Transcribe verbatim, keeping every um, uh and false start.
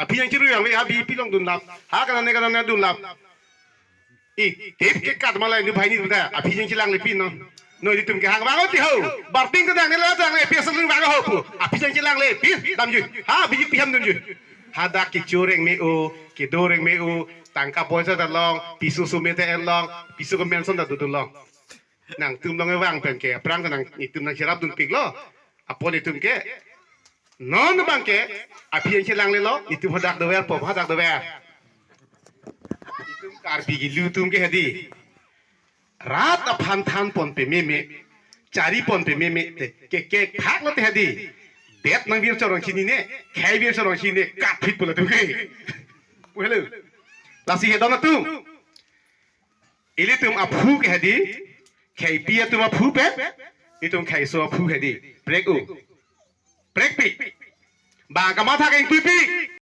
Aphi jang chiru yang ve, ha B J P along dunlap. Ha kanane kanane dunlap. I, tip ke kat malai nu bhai ni da. Aphi jang chelangle pin non. Non ilitum ke hang vang oti ho. Barting ta dang ne la dang ne P S L vang ho pu. Aphi jang chelangle pin damjui. Ha B J P ham damjui. Hadak kecho reng me-o, kedo reng me-o, tangka poisa ta long, piso sumit ta en long, piso ke mention ta dodun long. Nangtum long vang pen ke, aphrang ta nang, itum nangcherap dunpiklo. Apot itum ke, non abang ke, aphi jang chelanglelo, itum hadak dover, pom hadak dover. Itum Karbi kelu atum ke hedi. Rat aphan than pon pememe, chari pon pememe, te, ke, ke, phak lo te hedi. Det nang vir chorong chinine, khei vir chorong chinine, kat phit pula atum ke. Hello. Lasi hedon atum. Ilitum aphu ke hedi, kheipi atum aphu pen, itum kheiso aphu hedi. Prek-o. Prekpik. Bang kamatha ke ingpuipik.